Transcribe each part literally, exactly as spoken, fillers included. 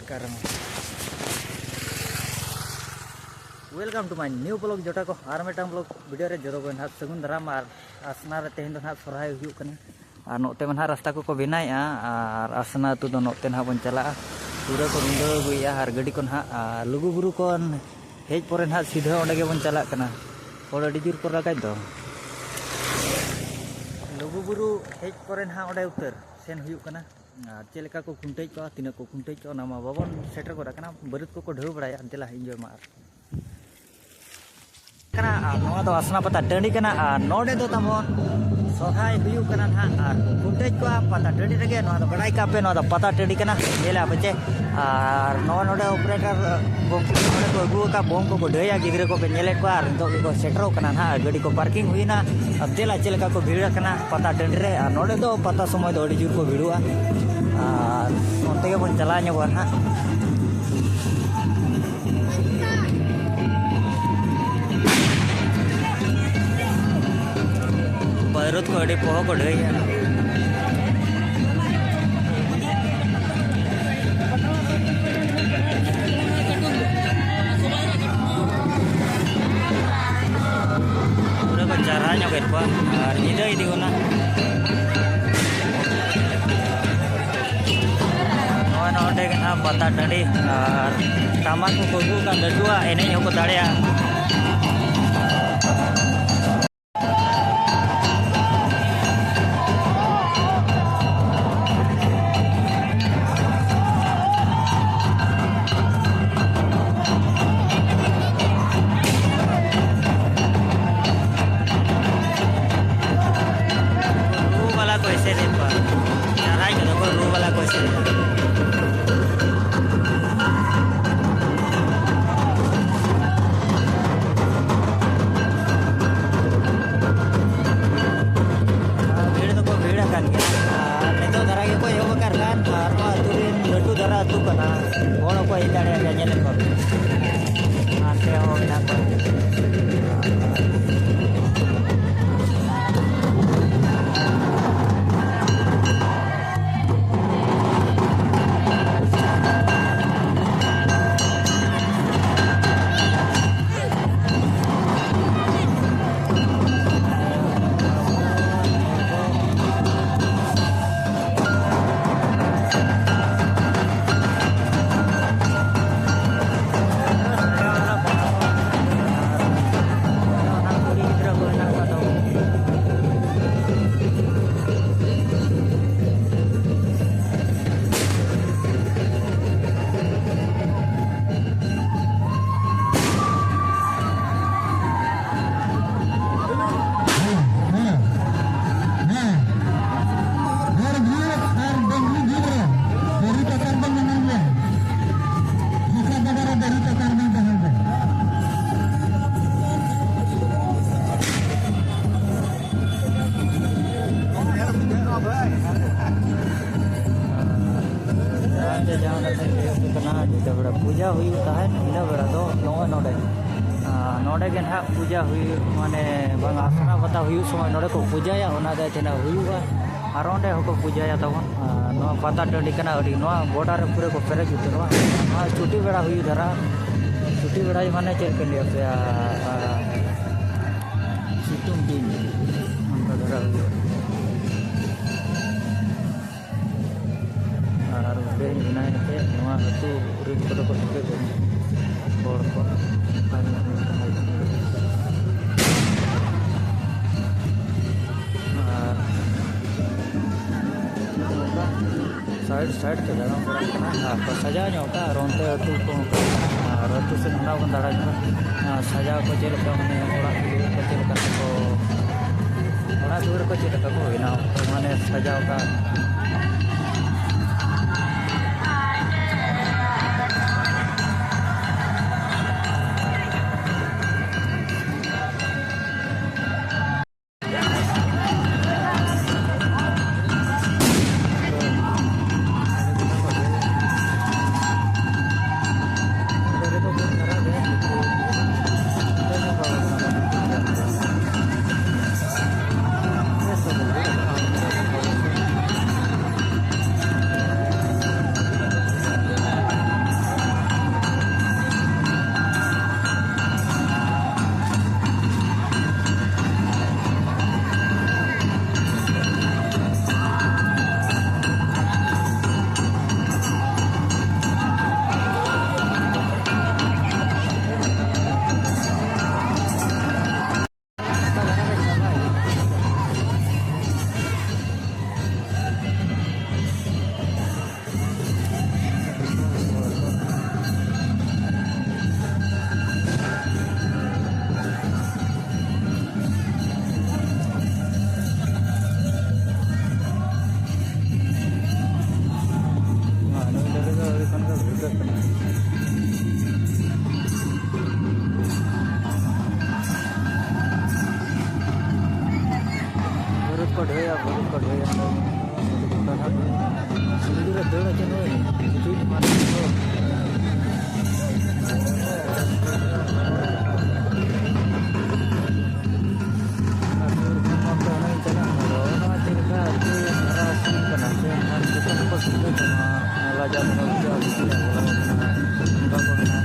ᱠᱟᱨᱚᱱ Welcome to my new vlog ᱡᱚᱴᱟ ᱠᱚ, ᱟᱨ ᱢᱤᱫᱴᱟᱝ vlog video ᱨᱮ ᱡᱚᱛᱚ ᱠᱚ ᱱᱟᱦᱟᱜ ᱥᱟᱹᱜᱩᱱ ᱫᱟᱨᱟᱢ᱾ ᱟᱨ ᱟᱥᱱᱟ ᱨᱮ ᱛᱮᱦᱮᱧ ᱫᱚ ᱱᱟᱦᱟᱜ ᱥᱚᱨᱦᱟᱭ ᱦᱩᱭᱩᱜ ᱠᱟᱱᱟ, ᱟᱨ ᱱᱚᱛᱮ ᱢᱟ ᱱᱟᱦᱟᱜ ᱨᱟᱥᱛᱟ ᱠᱚᱠᱚ ᱵᱮᱱᱟᱣᱮᱫᱼᱟ, ᱟᱨ ᱟᱥᱱᱟ ᱟᱹᱛᱩ ᱫᱚ ᱱᱚᱛᱮ ᱱᱟᱦᱟᱜ ᱵᱚᱱ ᱪᱟᱞᱟᱜᱼᱟ᱾ ᱯᱩᱨᱟᱹ ᱠᱚ ᱵᱤᱸᱰᱟᱹᱣ ᱟᱹᱜᱩᱭᱮᱫᱼᱟ, ᱟᱨ ᱜᱟᱹᱰᱤ ᱠᱚ ᱱᱟᱦᱟᱜ, ᱟᱨ ᱞᱩᱜᱩᱵᱩᱨᱩ ᱠᱷᱚᱱ ᱦᱮᱡ ᱯᱚᱨᱮ ᱱᱟᱦᱟᱜ ᱥᱤᱫᱷᱟᱹ ᱚᱸᱰᱮ ᱜᱮᱵᱚᱱ ᱪᱟᱞᱟᱜ ᱠᱟᱱᱟ᱾ ᱦᱚᱲ ᱟᱹᱰᱤ ᱡᱳᱨ ᱠᱚ ᱨᱟᱜᱟᱭ ᱫᱚ᱾ ᱞᱩᱜᱩᱵᱩᱨᱩ ᱦᱮᱡ ᱯᱚᱨᱮ ᱱᱟᱦᱟᱜ ᱚᱸᱰᱮ ᱩᱛᱟᱹᱨ ᱥᱮᱱ ᱦᱩᱭᱩᱜ ᱠᱟᱱᱟ᱾ ᱟᱨ ᱪᱮᱫ ᱞᱮᱠᱟ ᱠᱚ ᱠᱷᱩᱱᱴᱟᱹᱣᱮᱫ ᱠᱚᱣᱟ, ᱛᱤᱱᱟᱹᱜ ᱠᱚ ᱠᱷᱩᱱᱴᱟᱹᱣᱮᱫ ᱠᱚᱣᱟ, ᱚᱱᱟ ᱢᱟ ᱵᱟᱵᱚᱱ ᱥᱮᱴᱮᱨ ᱜᱚᱫ ᱟᱠᱟᱱᱟ᱾ ᱵᱟᱹᱨᱟᱹᱫ ᱠᱚᱠᱚ ᱰᱷᱟᱹᱣ ᱵᱟᱲᱟᱭᱟ, ᱫᱮᱞᱟ enjoy ᱢᱟ᱾ ᱟᱨ ᱠᱟᱱᱟ, ᱟᱨ ᱱᱚᱣᱟ ᱫᱚ ᱟᱥᱱᱟ ᱯᱟᱛᱟ ᱴᱟᱺᱰᱤ ᱠᱟᱱᱟ, ᱟᱨ ᱱᱚᱰᱮ ᱫᱚ ᱛᱟᱵᱚᱱ ᱥᱚᱨᱦᱟᱭ ᱦᱩᱭᱩᱜ ᱠᱟᱱᱟ ᱱᱟᱦᱟᱜ, ᱟᱨ ᱠᱷᱩᱱᱴᱟᱹᱣᱮᱫ ᱠᱚᱣᱟ ᱯᱟᱛᱟ ᱴᱟᱺᱰᱤ ᱨᱮᱜᱮ᱾ ᱱᱚᱣᱟ ᱫᱚ ᱵᱟᱲᱟᱭ ᱠᱟᱜ ᱯᱮ, ᱱᱚᱣᱟ ᱫᱚ ᱯᱟᱛᱟ ᱴᱟᱺᱰᱤ ᱠᱟᱱᱟ᱾ ᱧᱮᱞᱟ ᱯᱮ ᱪᱮ? ᱟᱨ ᱱᱚᱣᱟ ᱱᱚᱰᱮ operator ᱜᱚᱢᱠᱮ ᱱᱚᱰᱮ ᱠᱚ ᱟᱹᱜᱩ ᱟᱠᱟᱫ, ᱵᱳᱢ ᱠᱚᱠᱚ ᱰᱷᱟᱹᱭᱟ, ᱜᱤᱫᱽᱨᱟᱹ ᱠᱚᱯᱮ ᱧᱮᱞᱮᱫ ᱠᱚᱣᱟ, ᱟᱨ ᱱᱤᱛᱚᱜ ᱜᱮᱠᱚ ᱥᱮᱴᱮᱨᱚᱜ ᱠᱟᱱᱟ ᱱᱟᱦᱟᱜ᱾ ᱜᱟᱹᱰᱤ ᱠᱚ parking ᱦᱩᱭᱱᱟ᱾ ᱟᱨ ᱫᱮᱞᱟ ᱪᱮᱫ ᱞᱮᱠᱟ ᱠᱚ ᱵᱷᱤᱲ ᱟᱠᱟᱱᱟ ᱯᱟᱛᱟ ᱴᱟᱺᱰᱤ ᱨᱮ, ᱟᱨ ᱱᱚᱰᱮ ᱫᱚ ᱯᱟᱛᱟ ᱥᱚᱢᱚᱭ ᱫᱚ ᱟᱹᱰᱤ ᱡᱳᱨ ᱠᱚ ᱵᱷᱤᱲᱚᱜᱼᱟ᱾ ᱟᱨ ᱚᱱᱛᱮ ᱜᱮᱵᱚᱱ ᱪᱟᱞᱟᱣ ᱧᱚᱜᱚᱜᱼᱟ ᱱᱟᱦᱟᱜ᱾ ᱵᱟᱹᱨᱩᱫ ᱠᱚ ᱟᱹᱰᱤ ᱯᱚᱦᱚ ᱠᱚ ᱰᱷᱟᱹᱭᱟ᱾ ᱯᱩᱨᱟᱹ ᱠᱚ ᱪᱟᱨᱦᱟ ᱧᱚᱜ ᱠᱮᱫ ᱠᱚᱣᱟ ᱟᱨ ᱧᱤᱫᱟᱹ ᱤᱫᱤ ᱜᱚᱫ ᱱᱟ᱾ ᱱᱚᱜᱼᱚᱭ ᱱᱚᱰᱮ ᱜᱮ ᱱᱟᱦᱟᱜ ᱯᱟᱛᱟ ᱴᱟᱺᱰᱤ, ᱟᱨ ᱴᱟᱢᱟᱠ ᱠᱚᱠᱚ ᱟᱹᱜᱩ ᱟᱠᱟᱫ ᱞᱟᱹᱴᱩᱣᱟᱜ, ᱮᱱᱮᱡ ᱦᱚᱸᱠᱚ ᱫᱟᱲᱮᱭᱟᱜᱼᱟ᱾ ᱨᱩ ᱵᱟᱞᱟ ᱠᱚ ᱮᱥᱮᱫᱮᱫ ᱠᱚᱣᱟ, ᱡᱟᱦᱟᱸᱭ ᱠᱚᱫᱚ ᱠᱚ ᱨᱩ ᱵᱟᱞᱟ ᱠᱚ ᱮᱥᱮᱫᱮᱫ ᱠᱚᱣᱟ᱾ ᱵᱷᱤᱲ ᱫᱚᱠᱚ ᱵᱷᱤᱲ ᱟᱠᱟᱱ ᱜᱮᱭᱟ, ᱟᱨ ᱱᱤᱛᱚᱜ ᱫᱷᱟᱨᱟ ᱜᱮᱠᱚ ᱮᱦᱚᱵ ᱟᱠᱟᱫ ᱠᱷᱟᱱ, ᱟᱨ ᱱᱚᱣᱟ ᱟᱹᱛᱩ ᱨᱮᱱ ᱞᱟᱹᱴᱩ ᱫᱷᱟᱨᱟ ᱟᱹᱛᱩ ᱠᱟᱱᱟ, ᱦᱚᱲ ᱦᱚᱸᱠᱚ ᱦᱮᱡ ᱫᱟᱲᱮᱭᱟᱜ ᱜᱮᱭᱟ, ᱧᱮᱞᱮᱫ ᱠᱚᱣᱟ ᱯᱮ᱾ ᱦᱟᱱᱛᱮ ᱦᱚᱸ ᱢᱮᱱᱟᱜ ᱠᱚᱣᱟ᱾ ᱡᱟᱦᱟᱸ ᱞᱮᱠᱟ ᱞᱟᱹᱭ ᱦᱩᱭᱩᱜ ᱠᱟᱱᱟ, ᱡᱮᱛᱮ ᱵᱮᱲᱟ ᱯᱩᱡᱟ ᱦᱩᱭᱩᱜ ᱛᱟᱦᱮᱸᱫ, ᱤᱱᱟᱹ ᱵᱮᱲᱟ ᱫᱚ ᱱᱚᱜᱼᱚᱭ ᱱᱚᱰᱮ, ᱟᱨ ᱱᱚᱰᱮ ᱜᱮ ᱱᱟᱦᱟᱜ ᱯᱩᱡᱟ ᱦᱩᱭᱩᱜ, ᱢᱟᱱᱮ ᱵᱟᱝ, ᱟᱥᱲᱟ ᱯᱟᱛᱟ ᱦᱩᱭᱩᱜ ᱥᱚᱢᱚᱭ ᱱᱚᱰᱮ ᱠᱚ ᱯᱩᱡᱟᱭᱟ, ᱚᱱᱟ ᱫᱟᱭ ᱛᱮ ᱱᱟᱦᱟᱜ ᱦᱩᱭᱩᱜᱼᱟ᱾ ᱟᱨ ᱚᱸᱰᱮ ᱦᱚᱸᱠᱚ ᱯᱩᱡᱟᱭᱟ ᱛᱟᱵᱚᱱ᱾ ᱟᱨ ᱱᱚᱣᱟ ᱯᱟᱛᱟ ᱴᱟᱺᱰᱤ ᱠᱟᱱᱟ, ᱟᱹᱰᱤ, ᱱᱚᱣᱟ ᱵᱚᱰᱟᱨ ᱨᱮ ᱯᱩᱨᱟᱹ ᱠᱚ ᱯᱮᱨᱮᱡ ᱩᱛᱟᱹᱨᱚᱜᱼᱟ᱾ ᱱᱚᱣᱟ ᱪᱷᱩᱴᱤ ᱵᱮᱲᱟ ᱦᱩᱭᱩᱜ ᱫᱷᱟᱨᱟ, ᱪᱷᱩᱴᱤ ᱵᱮᱲᱟ ᱢᱟᱱᱮ ᱪᱮᱫ ᱞᱮᱠᱟᱧ ᱞᱟᱹᱭ ᱟᱯᱮᱭᱟ, ᱟᱨ ᱥᱤᱛᱩᱝ ᱫᱤᱱ ᱚᱱᱠᱟ ᱫᱷᱟᱨᱟ ᱦᱩᱭᱩᱜᱼᱟ᱾ ᱟᱨ ᱵᱮᱧ ᱵᱮᱱᱟᱣ ᱠᱟᱛᱮ ᱱᱚᱣᱟ ᱟᱹᱛᱩ ᱨᱮᱱ ᱠᱚᱫᱚ ᱠᱚ ᱴᱷᱤᱠᱟᱹ ᱠᱚᱣᱟ ᱦᱚᱲ ᱠᱚ᱾ ᱟᱨ ᱥᱟᱭᱤᱰ ᱥᱟᱭᱤᱰ ᱛᱮ ᱫᱟᱬᱟ ᱵᱟᱲᱟᱜ ᱠᱟᱱᱟ ᱟᱨ ᱠᱚ ᱥᱟᱡᱟᱣ ᱧᱚᱜ ᱠᱟᱜᱼᱟ᱾ ᱟᱨ ᱚᱱᱛᱮ ᱟᱹᱛᱩ ᱠᱚ, ᱟᱨ ᱟᱹᱛᱩ ᱥᱮᱫ ᱦᱟᱱᱟ ᱵᱚᱱ ᱫᱟᱬᱟ ᱧᱚᱜᱼᱟ᱾ ᱟᱨ ᱥᱟᱡᱟᱣ ᱠᱚ ᱪᱮᱫ ᱞᱮᱠᱟ, ᱢᱟᱱᱮ ᱚᱲᱟᱜ ᱫᱩᱣᱟᱹᱨ ᱠᱚ ᱪᱮᱫ ᱞᱮᱠᱟ ᱠᱚ, ᱚᱲᱟᱜ ᱫᱩᱣᱟᱹᱨ ᱠᱚ ᱪᱮᱫ ᱞᱮᱠᱟ ᱠᱚ ᱵᱮᱱᱟᱣ, ᱢᱟᱱᱮ ᱥᱟᱡᱟᱣ ᱠᱟᱜᱼᱟ᱾ ᱵᱟᱹᱨᱩᱫ ᱠᱚ ᱰᱷᱮᱨ, ᱵᱟᱹᱨᱩᱫ ᱠᱚ ᱰᱷᱮᱨ᱾ ᱥᱩᱨ ᱨᱮ ᱫᱟᱹᱲ ᱟᱪᱮ ᱱᱩᱭ, ᱦᱤᱡᱩᱜ ᱢᱟ ᱱᱩᱭ ᱫᱚ᱾ ᱚᱱᱟ ᱥᱩᱨ ᱠᱷᱚᱱ ᱱᱚᱛᱮ ᱦᱟᱱᱮ ᱪᱟᱞᱟᱜ ᱦᱚᱨ, ᱚᱱᱟ ᱪᱮᱫ ᱞᱮᱠᱟ ᱟᱹᱰᱤ ᱢᱟᱨᱟᱝ ᱥᱤᱱ ᱠᱟᱱᱟ, ᱥᱮ ᱦᱚᱲ ᱡᱚᱛᱚ ᱦᱚᱲ ᱠᱚ ᱥᱤᱫᱷᱟᱹ ᱠᱟᱱᱟ, ᱞᱟᱡᱟᱣ ᱯᱟᱲᱟ ᱵᱩᱡᱷᱟᱹᱜᱼᱟ, ᱵᱷᱤᱛᱤᱨ ᱨᱮ ᱵᱚᱞᱚ ᱟᱠᱟᱱᱟ, ᱚᱱᱠᱟ ᱠᱚ ᱢᱮᱱᱟ᱾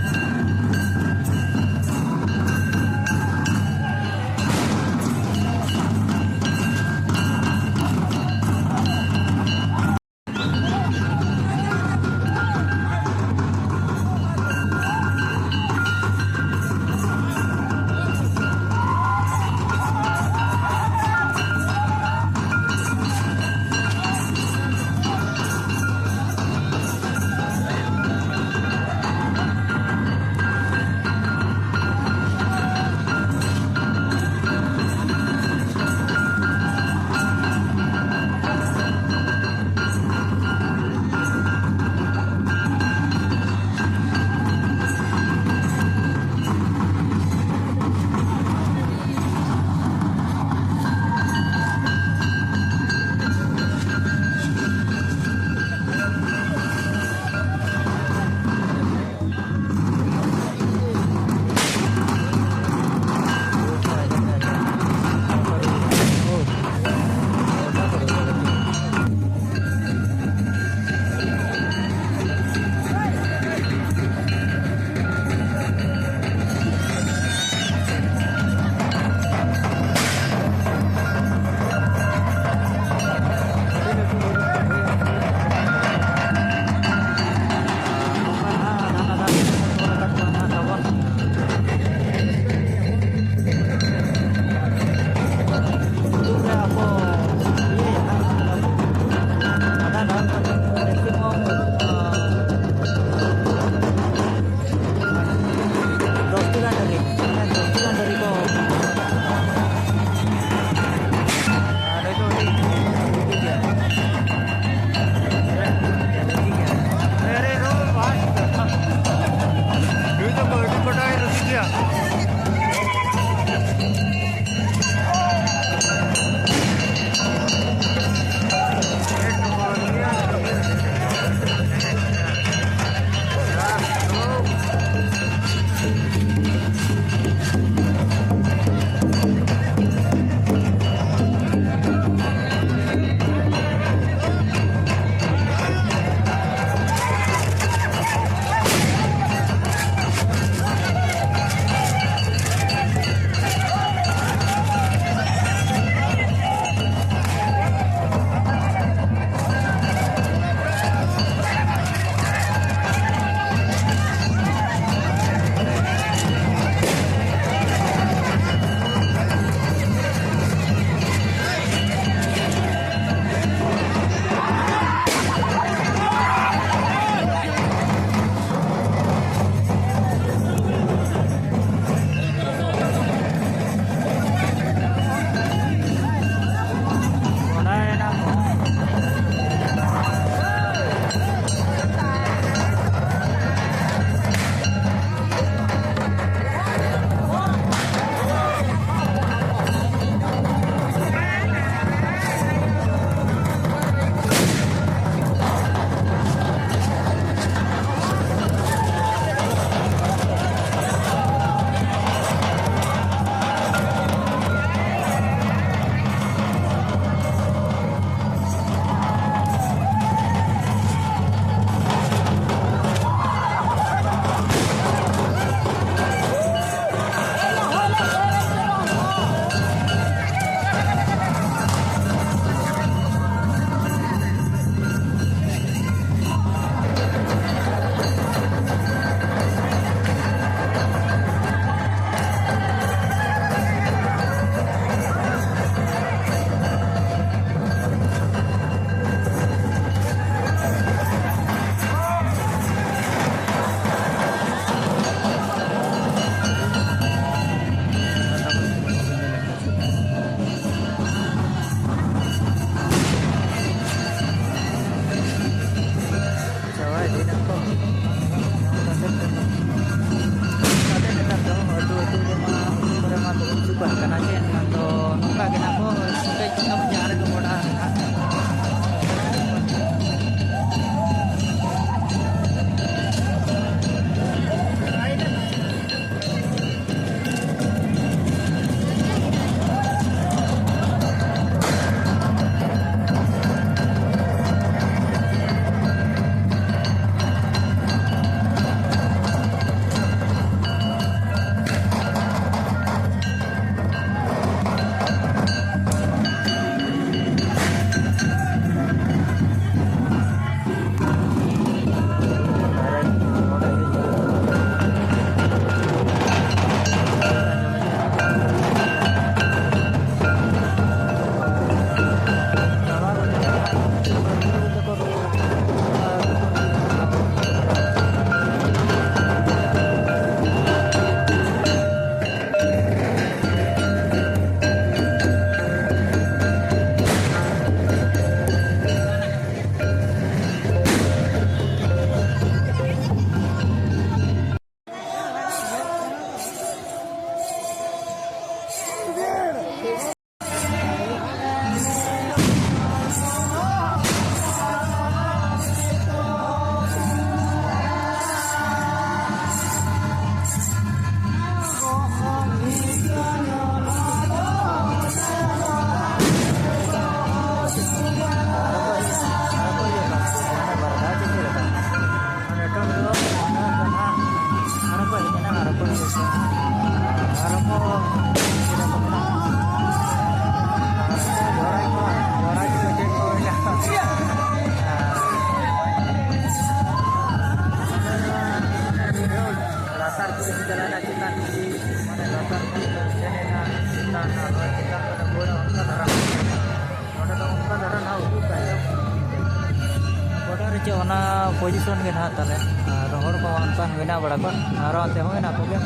ᱪᱮᱫ ᱚᱱᱟ ᱯᱚᱡᱤᱥᱚᱱ ᱜᱮ ᱱᱟᱦᱟᱜ ᱛᱟᱞᱮ᱾ ᱟᱨ ᱦᱚᱲ ᱠᱚ ᱚᱱᱠᱟ ᱢᱮᱱᱟᱜ ᱵᱟᱲᱟ ᱠᱚᱣᱟ, ᱟᱨ ᱚᱱᱛᱮ ᱦᱚᱸ ᱢᱮᱱᱟᱜ ᱠᱚᱜᱮᱭᱟ᱾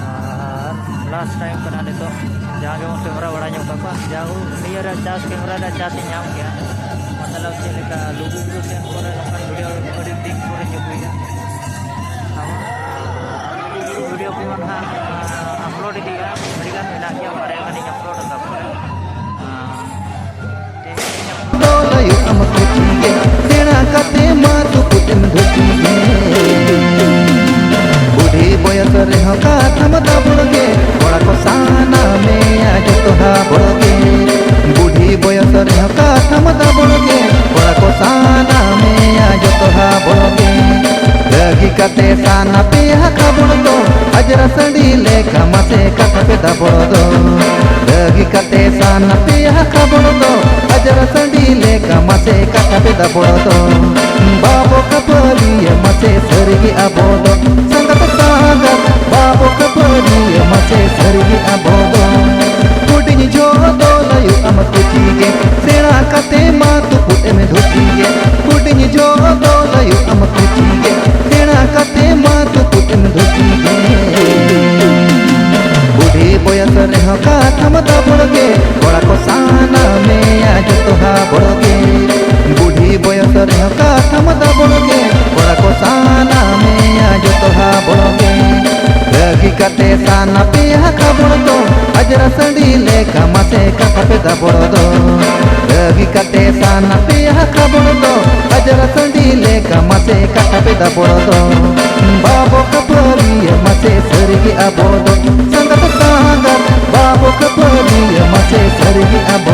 ᱟᱨ ᱞᱟᱥᱴ ᱴᱟᱭᱤᱢ ᱠᱟᱱᱟ ᱱᱤᱛᱚᱜ, ᱡᱟᱦᱟᱸ ᱜᱮᱵᱚᱱ ᱠᱮᱢᱮᱨᱟ ᱵᱟᱲᱟ ᱧᱚᱜ ᱠᱟᱠᱚᱣᱟ᱾ ᱡᱟᱦᱳ, ᱱᱤᱭᱟᱹ ᱨᱮ ᱪᱟᱥ, ᱠᱮᱢᱮᱨᱟ ᱨᱮ ᱪᱟᱥ ᱤᱧ ᱧᱟᱢ ᱠᱮᱜᱼᱟ᱾ ᱢᱚᱛᱞᱚᱵ ᱪᱮᱫ ᱞᱮᱠᱟ ᱞᱩᱜᱩ ᱵᱩᱨᱩ ᱥᱮᱱ ᱠᱚᱨᱮ ᱱᱚᱝᱠᱟᱱ ᱵᱷᱤᱰᱤᱭᱳ ᱟᱹᱰᱤ ᱫᱤᱱ ᱯᱚᱨᱮᱧ ᱟᱹᱜᱩᱭᱮᱫᱟ᱾ ᱵᱷᱤᱰᱤᱭᱳ ᱠᱚ ᱱᱟᱦᱟᱜ ᱟᱯᱞᱳᱰ ᱤᱫᱤᱭᱟ, ᱟᱹᱰᱤᱜᱟᱱ ᱢᱮᱱᱟᱜ ᱜᱮᱭᱟ, ᱵᱟᱨᱭᱟ ᱜᱟᱱᱤᱧ ᱟᱯᱞᱳᱰ ᱟᱠᱟᱫ ᱠᱚᱣᱟ᱾ ᱫᱚ ᱞᱟᱹᱭᱩᱜ ᱟᱢ ᱠᱩᱪᱤ ᱜᱮ, ᱥᱮᱬᱟ ᱠᱟᱛᱮ ᱢᱟ ᱛᱩᱯᱩᱫ ᱮᱢ ᱫᱷᱩᱛᱤ ᱜᱮ᱾ ᱵᱩᱰᱷᱤ ᱵᱚᱭᱚᱥ ᱨᱮᱦᱚᱸ ᱠᱟᱛᱷᱟᱢ ᱫᱟᱵᱚᱲ ᱜᱮ, ᱠᱚᱲᱟ ᱠᱚ ᱥᱟᱱᱟᱢᱮᱭᱟ ᱡᱚᱛᱚ ᱦᱟᱵᱚᱲ ᱜᱮ᱾ ᱵᱩᱰᱷᱤ ᱵᱚᱭᱚᱥ ᱨᱮᱦᱚᱸ ᱠᱟᱛᱷᱟᱢ ᱫᱟᱵᱚᱲ ᱜᱮ, ᱠᱚᱲᱟ ᱠᱚ ᱥᱟᱱᱟᱢᱮᱭᱟ ᱡᱚᱛᱚ ᱦᱟᱵᱚᱲ ᱜᱮ᱾ ᱨᱟᱹᱜᱤ ᱠᱟᱛᱮ ᱥᱟᱱᱟ ᱯᱮ ᱦᱟᱠᱷᱟ ᱵᱚᱲ ᱫᱚ, ᱟᱡᱨᱟ ᱥᱟᱺᱰᱤ ᱞᱮᱠᱟ ᱢᱟᱥᱮ ᱠᱟᱛᱷᱟ ᱯᱮ ᱫᱟᱵᱚᱲ ᱫᱚ᱾ ᱨᱟᱹᱜᱤ ᱠᱟᱛᱮ ᱥᱟᱱᱟ ᱯᱮ ᱦᱟᱠᱷᱟ ᱵᱚᱲ ᱫᱚ, ᱟᱡᱨᱟ ᱥᱟᱺᱰᱤ ᱞᱮᱠᱟ ᱢᱟᱥᱮ ᱠᱟᱛᱷᱟ ᱯᱮ ᱫᱟᱵᱚᱲ ᱫᱚ᱾ ᱵᱟᱵᱚ ᱠᱷᱟᱹᱯᱟᱹᱨᱤᱭᱟ ᱢᱟᱥᱮ ᱥᱟᱹᱨᱤᱜᱮ ᱟᱵᱚ ᱫᱚ, ᱥᱟᱸᱜᱟᱛ ᱥᱟᱸᱜᱟᱛ ᱵᱟᱵᱚ ᱠᱷᱟᱹᱯᱟᱹᱨᱤᱭᱟ ᱢᱟᱥᱮ ᱥᱟᱹᱨᱤᱜᱮ ᱟᱵᱚ ᱫᱚ᱾ ᱦᱩᱰᱤᱧ ᱡᱚᱦᱚᱜ ᱫᱚ ᱞᱟᱹᱭᱩᱜ ᱟᱢ ᱠᱩᱪᱤ ᱜᱮ, ᱥᱮᱬᱟ ᱠᱟᱛᱮ ᱢᱟ ᱛᱩᱯᱩᱫ ᱮᱢ ᱫᱷᱩᱛᱤ ᱜᱮ᱾ ᱦᱩᱰᱤᱧ ᱡᱚᱦᱚᱜ ᱫᱚ ᱞᱟᱹᱭᱩᱜ ᱟᱢ ᱠᱩᱪᱤ ᱜᱮ, ᱥᱮᱬᱟ ᱠᱟᱛᱮ ᱢᱟ ᱛᱩᱯᱩᱫ ᱮᱢ ᱫᱷᱩᱛᱤ ᱜᱮ᱾ ᱵᱩᱰᱷᱤ ᱵᱚᱭᱚᱥ ᱨᱮᱦᱚᱸ ᱠᱟᱛᱷᱟᱢ ᱫᱟᱵᱚᱲ ᱜᱮ, ᱠᱚᱲᱟ ᱠᱚ ᱥᱟᱱᱟᱢᱮᱭᱟ ᱡᱚᱛᱚ ᱦᱟᱵᱚᱲ ᱜᱮ᱾ ᱵᱩᱰᱷᱤ ᱵᱚᱭᱚᱥ ᱨᱮᱦᱚᱸ ᱠᱟᱛᱷᱟᱢ ᱫᱟᱵᱚᱲ ᱜᱮ, ᱠᱚᱲᱟ ᱠᱚ ᱥᱟᱱᱟᱢᱮᱭᱟ ᱡᱚᱛᱚ ᱦᱟᱵᱚᱲ ᱜᱮ᱾ ᱨᱟᱹᱜᱤ ᱠᱟᱛᱮ ᱥᱟᱱᱟ ᱯᱮ ᱦᱟᱠᱷᱟ ᱵᱚᱲ ᱫᱚ, ᱟᱡᱨᱟ ᱥᱟᱺᱰᱤ ᱞᱮᱠᱟ ᱢᱟᱥᱮ ᱠᱟᱛᱷᱟ ᱯᱮ ᱫᱟᱵᱚᱲ ᱫᱚ᱾ ᱨᱟᱹᱜᱤ ᱠᱟᱛᱮ ᱥᱟᱱᱟ ᱯᱮ ᱦᱟᱠᱷᱟ ᱵᱚᱲ ᱫᱚ, ᱟᱡᱨᱟ ᱥᱟᱺᱰᱤ ᱞᱮᱠᱟ ᱢᱟᱥᱮ ᱠᱟᱛᱷᱟ ᱯᱮ ᱫᱟᱵᱚᱲ ᱫᱚ᱾ ᱵᱟᱵᱚ ᱠᱷᱟᱹᱯᱟᱹᱨᱤᱭᱟ ᱢᱟᱥᱮ ᱥᱟᱹᱨᱤᱜᱮ ᱟᱵᱚ ᱫᱚ, ᱥᱟᱸᱜᱟᱛ ᱥᱟᱸᱜᱟᱛ ᱵᱟᱵᱚ ᱠᱷᱟᱹᱯᱟᱹᱨᱤᱭᱟ ᱢᱟᱥᱮ ᱥᱟᱹᱨᱤᱜᱮ ᱟᱵᱚ